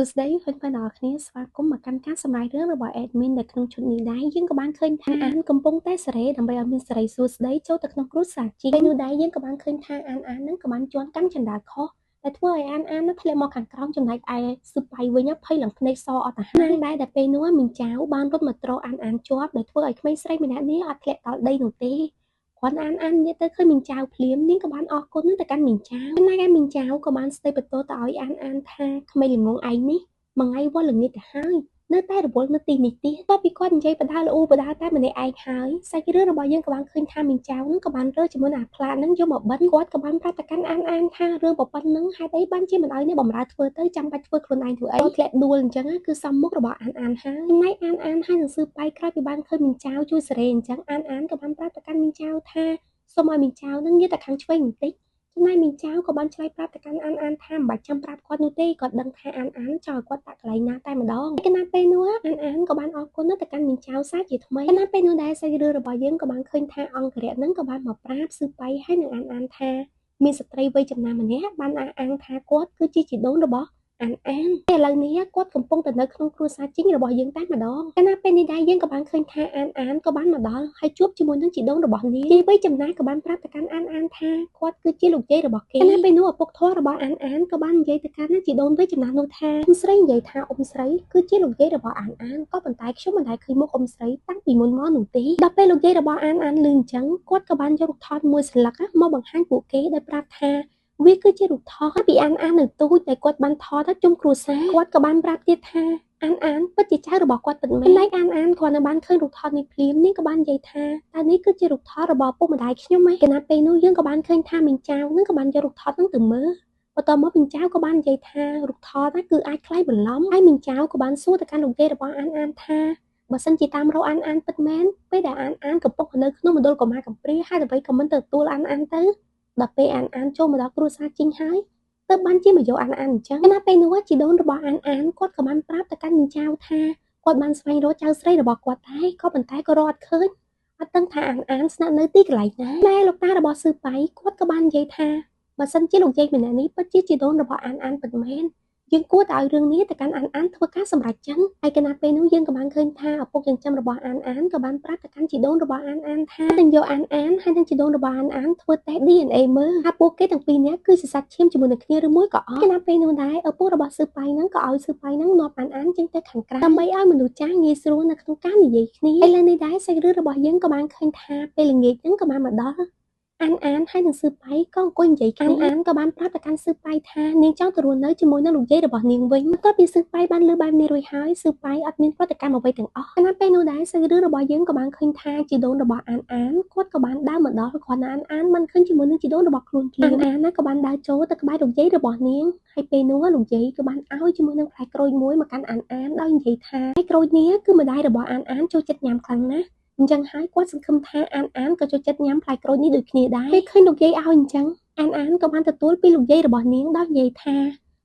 សួស្តីហ្វេនៗទាំងអស់គ្នាស្វាគមន៍មកកាន់ការសម្រាយរឿងរបស់ admin នៅក្នុងឈុតនេះដែរយើងក៏បានឃើញថាអានកំពុងតែសេរីដើម្បីឲ្យមានសេរីសួស្តីចូលទៅក្នុងគ្រួសារជីពេលនោះដែរយើងក៏បានឃើញថាអានអាននឹងក៏បានជន់កាន់ចណ្ដាលខុសដែលធ្វើឲ្យអានអាននឹងធ្លាក់មកខាងក្រោមចំណែកឯស៊ឺបៃវិញភ័យឡើងភ្នែកសអត់ទៅហើយដែរដែលពេលនោះមីងចៅបានរត់មកត្រអានអានជាប់ដែលធ្វើឲ្យក្មេងស្រីម្នាក់នេះអត់ធ្លាក់ដល់ដីនោះទេគាត់អានអាននិយាយទៅឃើញមីងចៅភ្លាមនាងក៏បានអរគុណទៅកាន់មីងចៅចំណែកឯមីងចៅក៏បានស្ដីបន្ទោសទៅឲ្យអានអានថាក្មេងល្ងងឯងនេះមួយថ្ងៃវល់ល្ងាចទៅហើយនៅតែរវល់នៅទីនេះទៀតតពីគាត់និយាយបដាលអ៊ូបដាតែម្នាក់ឯងហើយសាច់រឿងរបស់យើងក៏បានឃើញថាមីងចៅនឹងក៏បានរើជាមួយអាផ្លានឹងយកមកបិណ្ឌគាត់ក៏បានប្រាប់ទៅកាន់អានអានថារឿងប៉ុណ្្នឹងហេតុអីបានជាមិនឲ្យអ្នកបំរើធ្វើទៅចាំបាច់ធ្វើខ្លួនឯងធ្វើអីធ្លាក់ដួលអញ្ចឹងគឺសំមុខរបស់អានអានហើយចំណែកអានអានហើយនឹងស៊ឺបៃក្រោយពីបានឃើញមីងចៅជួយសេរីអញ្ចឹងអានអានក៏បានប្រាប់ទៅកាន់មីងចៅថាសូមឲ្យមីងចៅនឹងនិយាយតែខាងឆ្វេងបន្តិចចំណែកមីងចៅក៏បានឆ្លើយប្រាប់ទៅកាន់អានអានថាមិនបាច់ចាំប្រាប់គាត់នោះទេគាត់ដឹងថាអានអានចង់ឲ្យគាត់ដាក់កន្លែងណាតែម្ដងគណៈពេលនោះអានអានក៏បានអរគុណទៅកាន់មីងចៅសាជាថ្មីគណៈពេលនោះដែរសាច់រឿងរបស់យើងក៏បានឃើញថាអង្គរៈនឹងក៏បានមកប្រាប់ស៊ឺបៃហើយនឹងអានអានថាមានស្ត្រីវ័យចំណាស់ម្នាក់បានអះអាងថាគាត់គឺជាជីដូនរបស់អានអានឥឡូវនេះគាត់កំពុងតែនៅក្នុងគ្រួសារជីងរបស់យើងតែម្ដងកាលណាពេលនេះដែរយើងក៏បានឃើញថាអានអានក៏បានមកដល់ហើយជួបជាមួយនឹងជីដូនរបស់នាងយាយវ័យចំណាស់ក៏បានប្រាប់ទៅកាន់អានអានថាគាត់គឺជាលោកយាយរបស់គេកាលណាពេលនោះឪពុកធម៌របស់អានអានក៏បាននិយាយទៅកាន់ជីដូនវ័យចំណាស់នោះថាអ៊ំស្រីនិយាយថាអ៊ំស្រីគឺជាលោកយាយរបស់អានអានក៏ប៉ុន្តែខ្ញុំមិនដែលឃើញមុខអ៊ំស្រីតាំងពីមុនមកនោះទេដល់ពេលលោកយាយរបស់អានអានលឺអញ្ចឹងគាត់ក៏បានយករូបថតមួយសន្លឹកមកបង្ហាញពួកគេដោយប្រាប់ថាវាគឺជារូបថតពីអានអាននៅទូចដែលគាត់បានថតទៅជុំគ្រួសារគាត់ក៏បានប្រាប់ទៀតថាអានអានពិតជាចៅរបស់គាត់ពិតមែនចំណែកអានអានគាត់នៅបានឃើញរូបថតនេះភ្លាមនេះក៏បាននិយាយថាតើនេះគឺជារូបថតរបស់ពុកម្ដាយខ្ញុំឯងគណៈពេលនោះយើងក៏បានឃើញថាមីងចៅនឹងក៏បានយករូបថតនឹងទៅមើលបន្ទាប់មកមីងចៅក៏បាននិយាយថារូបថតណាគឺអាចក្លែងបន្លំហើយមីងចៅក៏បានសួរទៅកាន់លោកយាយរបស់អានអានថាបើសិនជាតាមរកអានអានពិតមែនពេលដែលអានអានកំពុងនៅក្នុងមណ្ឌលកុមារកំព្រាហើយអ្វីក៏មិនទទួលអានអានទៅដល់ពេលអានអានចូលមកដល់គ្រួសារជីងហើយទៅបានជាមកយកអានអានអញ្ចឹងណាពេលនោះជីដូនរបស់អានអានគាត់ក៏បានប្រាប់ទៅកាន់មីងចៅថាគាត់បានស្វែងរកចៅស្រីរបស់គាត់ដែរក៏ប៉ុន្តែក៏រកអត់ឃើញអត់ដឹងថាអានអានស្នាក់នៅទីកន្លែងណាណែលោកតារបស់ស៊ឺបៃគាត់ក៏បាននិយាយថាបើសិនជាលោកយាយម្នាក់នេះពិតជាជីដូនរបស់អានអានពិតមែនយើងគួរតែឲ្យរឿងនេះទៅកាន់អានអានធ្វើការសម្រេចចិត្តហើយគណៈពេលនោះយើងក៏បានឃើញថាឪពុកចិញ្ចឹមរបស់អានអានក៏បានប្រាប់ទៅកាន់ជីដូនរបស់អានអានថានឹងយកអានអានហើយនឹងជីដូនរបស់អានអានធ្វើតេស្ត DNA មើលថាពួកគេទាំងពីរនាក់គឺជាសាច់ឈាមជាមួយនឹងគ្នាឬមួយក៏អត់គណៈពេលនោះដែរឪពុករបស់ស៊ឺប៉ៃហ្នឹងក៏ឲ្យស៊ឺប៉ៃហ្នឹងនាំអានអានចេញទៅខាងក្រៅដើម្បីឲ្យមនុស្សចាស់ងាយស្រួលនៅក្នុងការនិយាយគ្នាឥឡូវនេះដែរសាច់រឿងរបស់យើងក៏បានឃើញថាពេលល្ងាចហ្នឹងក៏បានមកដល់អានអានហើយនឹងស៊ឺបៃក៏អង្គុយនិយាយគ្នាអានអានក៏បានប្រាប់ទៅកាន់ស៊ឺបៃថានាងចង់ទៅរស់នៅជាមួយនឹងលោកយាយរបស់នាងវិញបន្ទាប់ពីស៊ឺបៃបានលើបែបនេះរួចហើយស៊ឺបៃអត់មានប្រតិកម្មអ្វីទាំងអស់ខណៈពេលនោះដែរសាច់រឿងរបស់យើងក៏បានឃើញថាជីដូនរបស់អានអានគាត់ក៏បានដើរមកដល់គ្រាន់តែអានអានមិនឃើញជាមួយនឹងជីដូនរបស់ខ្លួនភ្លាមអានអានណាក៏បានដើរចូលទៅក្បែរលោកយាយរបស់នាងហើយពេលនោះលោកយាយក៏បានឲ្យជាមួយនឹងផ្លែក្រូចមួយមកកាន់អានអានដោយនិយាយថាផ្លែក្រូចនេះគឺម្ដាយរបស់អានអានចូលចិត្តញ៉ាំខ្លាំងណាស់អញ្ចឹងហើយគាត់សង្ឃឹមថាអានអានក៏ចូលចិត្តញ៉ាំផ្លែក្រូចនេះដូចគ្នាដែរពេលឃើញលោកយាយឲ្យអញ្ចឹងអានអានក៏បានទទួលពីលោកយាយរបស់នាងដោយនិយាយថ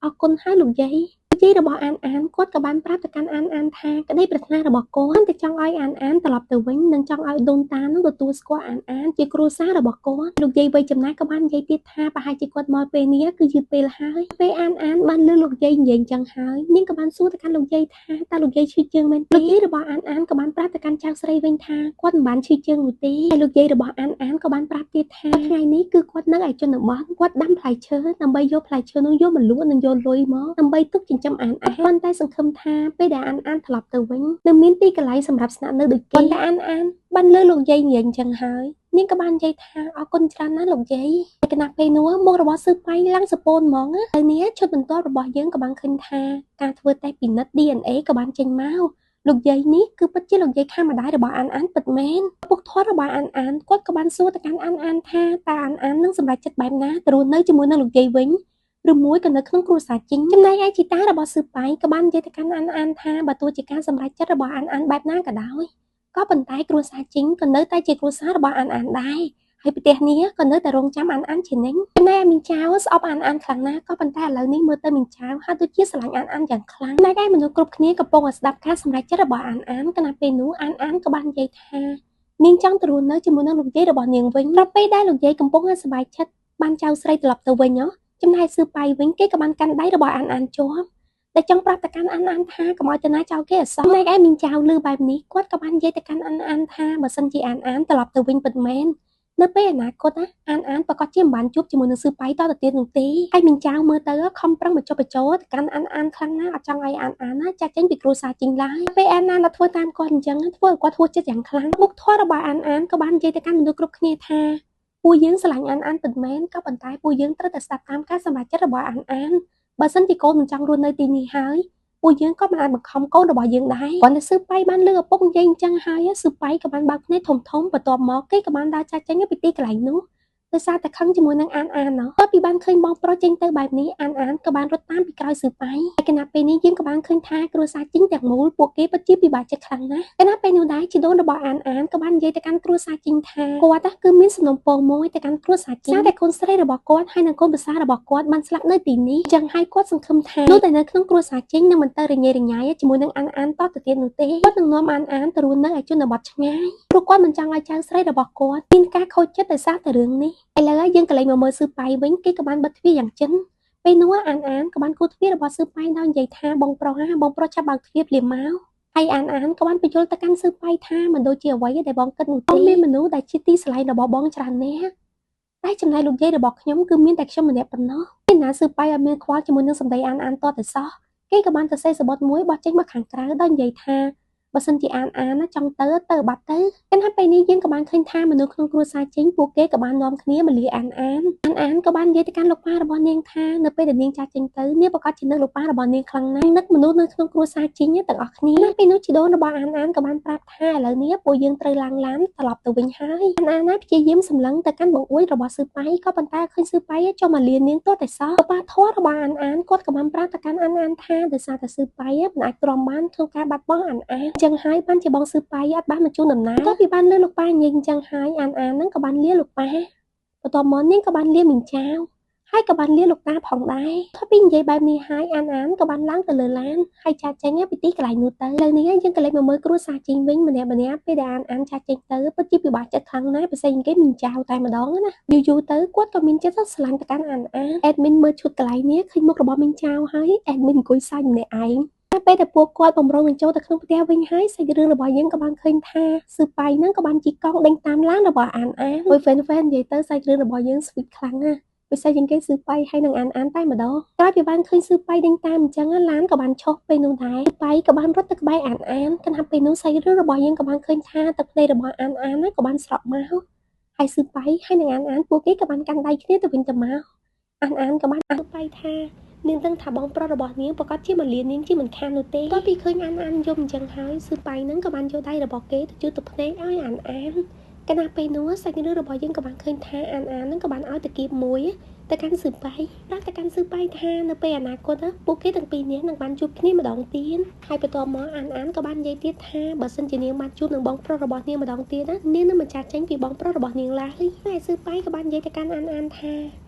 ាអរគុណហើយលោកយាយយាយរបស់អានអានគាត់ក៏បានប្រាប់ទៅកាន់អានអានថាក្តីប្រាថ្នារបស់គាត់តែចង់ឲ្យអានអានត្រឡប់ទៅវិញនិងចង់ឲ្យដូនតានឹងទទួលស្គាល់អានអានជាគ្រួសាររបស់គាត់លោកយាយវ័យចំណាស់ក៏បាននិយាយទៀតថាប្រហែលជាគាត់មកពេលនេះគឺយឺតពេលហើយពេលអានអានបានលឺលោកយាយនិយាយអញ្ចឹងហើយនាងក៏បានសួរទៅកាន់លោកយាយថាតើលោកយាយឈឺជើងមែនទេលោកយាយរបស់អានអានក៏បានប្រាប់ទៅកាន់ចៅស្រីវិញថាគាត់មិនបានឈឺជើងនោះទេហើយលោកយាយរបស់អានអានក៏បានប្រាប់ទៀតថាថ្ងៃនេះគឺគាត់នៅឯជនបទគាត់ដាំផ្លែឈើដើម្បីយកផ្លែឈើនោះយកមកលក់និងយកលុយមកដើម្បីទុកចិញ្ចឹមអានអានប៉ុន្តែសង្ឃឹមថាពេលដែលអានអានត្រឡប់ទៅវិញនឹងមានទីកន្លែងសម្រាប់ស្នាក់នៅដូចគេប៉ុន្តែអានអានបានលើលោកយាយនិយាយអញ្ចឹងហើយនាងក៏បាននិយាយថាអរគុណច្រើនណាស់លោកយាយគណៈពេលនោះមុខរបស់ស៊ឺប៉ៃឡើងសពូនហ្មងហើយនេះឈុតបន្ទាប់របស់យើងក៏បានឃើញថាការធ្វើតេស្តពិនិត្យ DNA ក៏បានចេញមកលោកយាយនេះគឺពិតជាលោកយាយខាងម្ដាយរបស់អានអានពិតមែនពុកធម៌របស់អានអានគាត់ក៏បានសួរទៅកាន់អានអានថាតើអានអាននឹងសម្រេចចិត្តបែបណាទៅរស់នៅជាមួយនឹងលោកយាយវិញឬមួយក៏នៅក្នុងគ្រួសារជីងចំណែកឯជីតារបស់ស៊ឺប៉ៃក៏បាននិយាយទៅកាន់អានអានថាបើទោះជាការសម្រេចចិត្តរបស់អានអានបែបណាក៏ដោយក៏ប៉ុន្តែគ្រួសារជីងក៏នៅតែជាគ្រួសាររបស់អានអានដែរហើយប្រទេសនេះក៏នៅតែរងចាំអានអានជានិញចំណែកមីងចៅស្អប់អានអានខ្លាំងណាស់ក៏ប៉ុន្តែឥឡូវនេះមើលទៅមីងចៅហាក់ដូចជាស្រឡាញ់អានអានយ៉ាងខ្លាំងចំណែកឯមនុស្សគ្រប់គ្នាកំពុងតែស្ដាប់ការសម្រេចចិត្តរបស់អានអានខណៈពេលនោះអានអានក៏បាននិយាយថានាងចង់ទៅរស់នៅជាមួយនឹងលោកយាយរបស់នាងវិញប្រាប់ពេលដែលលោកយាយកំពុងតែសប្បាយចិត្តបានចៅស្រីត្រឡប់ទៅវិញចំណែកស៊ឺប៉ៃវិញគេក៏បានកាន់ដៃរបស់អានអានជាប់ ដែលចង់ប្រាប់ទៅកាន់អានអានថាកុំឲ្យទៅណាចោលគេអសោះចំណែកឯមីងចៅលឺបែបនេះគាត់ក៏បាននិយាយទៅកាន់អានអានថាបើសិនជាអានអានត្រឡប់ទៅវិញពិតមែននៅពេលអនាគតណាអានអានប្រកាសជាមិនបានជួបជាមួយនឹងស៊ឺប៉ៃតទៅទៀតនោះទេហើយមីងចៅមើលទៅខំប្រឹងបញ្ចុះបញ្ចូលទៅកាន់អានអានខ្លាំងណាស់អត់ចង់ឲ្យអានអានណាចាក់ចេញពីគ្រួសារជីងឡើយពេលអានអានដល់ធ្វើតាមគាត់អញ្ចឹងធ្វើឲ្យគាត់ហួសចិត្តយ៉ាងខ្លាំងមុខធម៌របស់អានអានក៏បាននិយាយទៅកាន់មនុស្សគ្រប់គ្នាថាពួកយើងស្រឡាញ់អានអានពិតមែនក៏ប៉ុន្តែពួកយើងត្រូវតែស្ដាប់តាមការសម្រេចចិត្តរបស់អានអានបើសិនជាកូនមិនចង់រស់នៅទីនេះហើយពួកយើងក៏មិនអាចបង្ខំកូនរបស់យើងដែរគ្រាន់តែស៊ឺប៉ៃបានលើឪពុកនិយាយអញ្ចឹងហើយស៊ឺប៉ៃក៏បានបើកភ្នែកធំធំបន្ទាប់មកគេក៏បានដើរចាក់ចេញពីទីកន្លែងនោះដោយសារតែខឹងជាមួយនឹងអានអានណោះគាត់ពីបានឃើញបងប្រុសចេញទៅបែបនេះអានអានក៏បានរត់តាមពីក្រោយស៊ឺប៉ៃហើយគណៈពេលនេះយើងក៏បានឃើញថាគ្រួសារជីងទាំងមូលពួកគេពិតជាពិបាកចិត្តខ្លាំងណាស់គណៈពេលនោះដែរជីដូនរបស់អានអានក៏បាននិយាយទៅកាន់គ្រួសារជីងថាគាត់គឺមានសំណុំពរមួយទៅកាន់គ្រួសារជីងតែកូនស្រីរបស់គាត់ហើយនិងកូនប្រសាររបស់គាត់បានស្លាប់នៅទីនេះចឹងហើយគាត់សង្ឃឹមថានោះតែនៅក្នុងគ្រួសារជីងនឹងមិនទៅរញ៉េរញ៉ៃជាមួយនឹងអានអានតទៅទៀតនោះទេគាត់នឹងនាំអានអានទៅរស់នៅឯជនបទឆ្ងាយព្រោះគាត់មិនចង់ឲ្យចៅស្រីរបស់គាត់មានការខូចចិត្តដោយសារតែរឿងនេះឥឡូវយើងក៏លេចមកមើលស៊ឺប៉ៃវិញគេក៏បានបិទទ្វារយ៉ាងចិនពេលនោះអានអានក៏បានគូទ្វាររបស់ស៊ឺប៉ៃដោយនិយាយថាបងប្រុសហ่าបងប្រុសចាប់បើកទ្វារភ្លាមមកហើយអានអានក៏បានបញ្យល់ទៅកាន់ស៊ឺប៉ៃថាមិនដូចជាអ្វីដែលបងគិតនោះទេមានមនុស្សដែលជាទីស្រឡាញ់របស់បងច្រើនណាស់តែចំណែកលោកយាយរបស់ខ្ញុំគឺមានតែខ្ញុំម្នាក់ប៉ុណ្ណោះពេលណាស៊ឺប៉ៃអត់មានខ្វល់ជាមួយនឹងសម្ដីអានអានតតែសោះគេក៏បានទៅសេសបុតមួយបោះចេញមកខាងក្រៅដោយនិយាយថាបើសិនជាអានអានណាចង់ទៅទៅបាត់ទៅតែថាពេលនេះយើងក៏បានឃើញថាមនុស្សក្នុងគ្រួសារចេញពួកគេក៏បាននាំគ្នាមកលាអានអានអានអានក៏បាននិយាយទៅកាន់លោកប៉ារបស់នាងថានៅពេលដែលនាងចាស់ចេញទៅនាងប្រកាសជានឹកលោកប៉ារបស់នាងខ្លាំងណាស់នឹកមនុស្សនៅក្នុងគ្រួសារចេញទាំងអស់គ្នាពេលនោះជីដូនរបស់អានអានក៏បានប្រាប់ថាឥឡូវនេះពួកយើងត្រូវឡើងឡានត្រឡប់ទៅវិញហើយអានអានណាព្យាយាមសម្លឹងទៅកាន់បង្អួចរបស់ស៊ឺប៉ៃក៏ប៉ុន្តែឃើញស៊ឺប៉ៃចុះមកលានាងទាល់តែសោះប៉ាធัวរបស់អានអានគាត់ក៏បានប្រាប់ទៅកាន់អានអានថាដោយសារតែស៊ឺប៉ៃមិនអាចទ្រាំបានក្នុងការបាត់បង់អានអានចឹងហើយបានជាបងស៊ឺប៉ៃអត់បានមកជូនដំណើរក៏ពីបានលឺលោកប៉ានិយាយចឹងហើយអានអានហ្នឹងក៏បានលាលោកប៉ាបន្ទាប់មកនាងក៏បានលាមីងចៅហើយក៏បានលាលោកតាផងដែរថពីនិយាយបែបនេះហើយអានអានក៏បានឡើងទៅលើឡានហើយចាក់ចេញពីទីកន្លែងនោះទៅលើនេះយើងក៏លេចមកមើលគ្រួសារចេញវិញម្នាក់ម្នាក់ពេលដែលអានអានចាក់ចេញទៅពិតជាពិបាកចិត្តខ្លាំងណាស់ពិសេសគេមីងចៅតែម្ដងណាយូរយូរទៅគាត់ក៏មានចិត្តស្រឡាញ់ទៅកាន់អានអាន admin មើលឈុតកន្លែងនេះឃើញមុខរបស់មីងចៅហើយ admin អង្គុយសើចម្នាក់ឯងពេលដែលពួកគាត់បំរុងនឹងចូលទៅក្នុងផ្ទះវិញហើយសាច់រឿងរបស់យើងក៏បានឃើញថាស៊ឺប៉ៃហ្នឹងក៏បានជិះកង់ដេញតាមឡានរបស់អានអានមួយហ្វេនហ្វេននិយាយទៅសាច់រឿងរបស់យើងស្វីតខ្លាំងណាស់ពិសេសជាងគេស៊ឺប៉ៃហើយនឹងអានអានតែម្ដងក្រោយពីបានឃើញស៊ឺប៉ៃដេញតាមអញ្ចឹងឡានក៏បានឆុះពេលនោះដែរស៊ឺប៉ៃក៏បានរត់ទៅក្បែរអានអានខណៈពេលនោះសាច់រឿងរបស់យើងក៏បានឃើញថាទឹកភ្នែករបស់អានអានក៏បានស្រក់មកហើយស៊ឺប៉ៃហើយនឹងអានអានពួកគេក៏បានកាន់ដៃគ្នាទៅវិញទៅមកអានអានក៏បានស៊ឺប៉ៃថានាងដឹងថាបងប្រុសរបស់នាងប្រកាសជាមិនលានាងជាមិនខាននោះទេគាត់ពីឃើញអានអានយំអញ្ចឹងហើយស៊ឺប៉ៃហ្នឹងក៏បានយកដៃរបស់គេទៅជូតទឹកភ្នែកឲ្យអានអានកាលណាពេលនោះសាច់រឿងរបស់យើងក៏បានឃើញថាអានអានហ្នឹងក៏បានឲ្យតាគៀបមួយទៅកាន់ស៊ឺប៉ៃប្រាប់ទៅកាន់ស៊ឺប៉ៃថានៅពេលអនាគតពួកគេទាំងពីរនាក់នឹងបានជួបគ្នាម្ដងទៀតហើយបន្ទាប់មកអានអានក៏បាននិយាយទៀតថាបើសិនជានាងបានជួបនឹងបងប្រុសរបស់នាងម្ដងទៀតណានាងនឹងមិនចាក់ចេញពីបងប្រុសរបស់នាងឡើយហើយស៊ឺប៉ៃក៏បាននិយាយទៅកាន់អានអានថា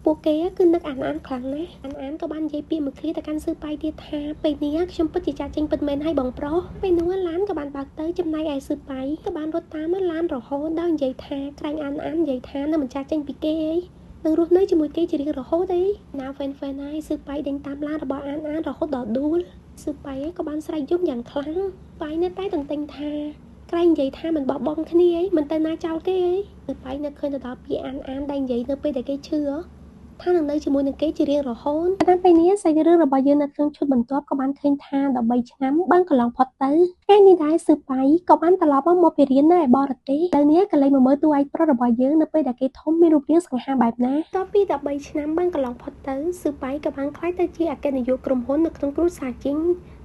ពួកគេគឺនឹកអានអានខ្លាំងណាស់អានអានក៏បាននិយាយពាក្យមួយឃ្លាទៅកាន់ស៊ឺប៉ៃទៀតថាពេលនេះខ្ញុំពិតជាចាក់ចេញពិតមែនហើយបងប្រុសពេលនោះឡានក៏បានបើកទៅចំណែកឯស៊ឺប៉ៃក៏បានរត់តាមឡានរហូតដល់និយាយថាក្រែងអានអាននិយាយថានឹងមិនចាក់ចេញពីគេអីនឹងរស់នៅជាមួយគេជារៀងរហូតអីណាហ្វេនហ្វេនហើយស៊ឺប៉ៃដេញតាមឡានរបស់អានអានរហូតដល់ដួលស៊ឺប៉ៃក៏បានស្រែកយំយ៉ាងខ្លាំងប៉ៃនៅតែទន្ទិញថាក្រែងនិយាយថាមិនបោះបង់គ្នាអីមិនទៅណាចោលគេអីស៊ឺប៉ៃនៅឃើញទៅដល់ពាក្យអានអានដែលនិយាយនៅពេលដែលគេឈឺថានឹងនៅជាមួយនឹងគេជារៀងរហូតតាមពេលនេះសាច់រឿងរបស់យើងនៅក្នុងឈុតបន្ទាប់ក៏បានឃើញថា13ឆ្នាំបានកន្លងផុតទៅថ្ងៃនេះដែរស៊ឺប៉ៃក៏បានត្រឡប់មកពីរៀននៅឯបរទេសឥឡូវនេះក៏លេចមកមើលតួឯកប្រុសរបស់យើងនៅពេលដែលគេធំមានរូបរាងសង្ហាបែបណាតពី13ឆ្នាំបានកន្លងផុតទៅស៊ឺប៉ៃក៏បានក្លាយទៅជាអគ្គនាយកក្រុមហ៊ុននៅក្នុងគ្រួសារជីង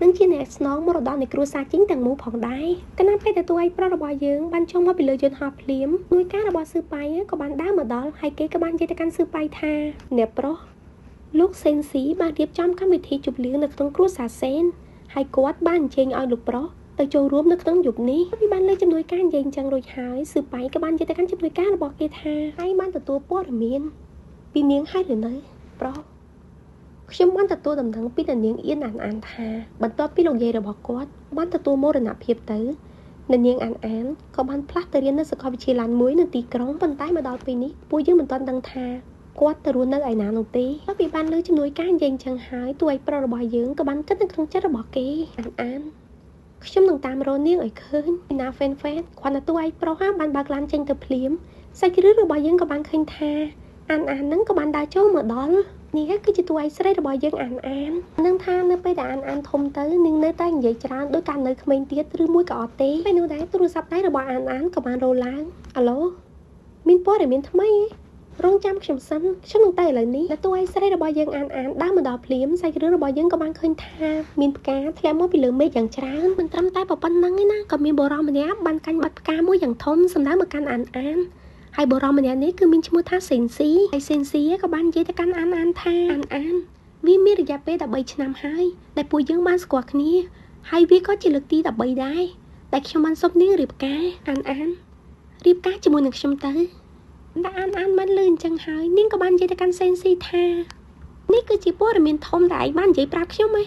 និងជាអ្នកស្នងមរតកនៃគ្រួសារជីងទាំងមូលផងដែរគណៈពេលដែលតួឯកប្រុសរបស់យើងបានចុះមកពីលើយន្តហោះភ្លាមនួយការរបស់ស៊ឺប៉ៃក៏បានដើរមកដល់ហើយគេក៏បាននិយាយទៅកាន់ស៊ឺប៉ៃថាអ្នកប្រុសលោកសេនស៊ីបានរៀបចំកម្មវិធីជប់លៀងនៅក្នុងគ្រួសារសេនហើយគាត់បានអញ្ជើញឲ្យលោកប្រុសទៅចូលរួមនៅក្នុងយប់នេះពីបានលើជំនួយការនិយាយអញ្ចឹងរួចហើយស៊ឺប៉ៃក៏បាននិយាយទៅកាន់ជំនួយការរបស់គេថាហើយបានទទួលព័ត៌មានពីនាងហើយឬនៅប្រុសខ្ញុំបានទទួលដំណឹងពីនាងអៀនអានអានថាបន្ទាប់ពីលោកយាយរបស់គាត់បានទទួលមរណភាពទៅនាងអានអានក៏បានផ្លាស់ទៅរៀននៅសាកលវិទ្យាល័យមួយនៅទីក្រុងប៉ុន្តែមកដល់ពេលនេះពួកយើងមិនទាន់ដឹងថា គាត់ទៅរស់នៅឯណានោះទេ។ ពីបានលើជំនួយការនិយាយអញ្ចឹងហើយ តួឯកប្រុសរបស់យើងក៏បានគិតនៅក្នុងចិត្តរបស់គេ អានអាន ខ្ញុំនឹងតាមរកនាងឲ្យឃើញណា។ ហ្វេនហ្វេន គ្រាន់តែតួឯកប្រុសបានបើកឡានចេញទៅភ្លាម សាច់រឿងរបស់យើងក៏បានឃើញថា អានអាននឹងក៏បានដើរចូលមកដល់។ នេះគឺជាតួឯកស្រីរបស់យើងអានអាន នឹងថានៅពេលដែលអានអានធំទៅ នឹងនៅតែនិយាយច្រើនដោយការនៅក្មេងទៀត ឬមួយក៏អត់ទេ? ពេលនោះដែរ ទូរស័ព្ទដៃរបស់អានអានក៏បានរោឡើង។ អាឡូ មានព័ត៌មានថ្មី រងចាំខ្ញុំសិន ខ្ញុំនឹងទៅឥឡូវនេះ។ តួឯកស្រីរបស់យើងអានអានដើរមកដល់ភ្លាម សាច់រឿងរបស់យើងក៏បានឃើញថា មានផ្កាធ្លាក់មកពីលើមេឃយ៉ាងច្រើន។ មិនត្រឹមតែប៉ុណ្្នឹងទេណា ក៏មានបុរសម្នាក់បានកាន់បាត់ផ្កាមួយយ៉ាងធំសម្ដៅមកកាន់អានអាន ហើយបុរសម្នាក់នេះគឺមានឈ្មោះថាសេនស៊ី ហើយសេនស៊ីក៏បាននិយាយទៅកាន់អានអានថា អានអាន វាមានរយៈពេល13ឆ្នាំហើយដែលពួកយើងបានស្គាល់គ្នា ហើយវាក៏ជាលើកទី13ដែរដែលខ្ញុំបានសុំនាងរៀបការ។ អានអាន រៀបការជាមួយនឹងខ្ញុំទៅ។ តែអានអានមិនលឺអញ្ចឹងហើយ នាងក៏បាននិយាយទៅកាន់សេនស៊ីថា នេះគឺជាព័ត៌មានធំដែលឯងបាននិយាយប្រាប់ខ្ញុំហ៎?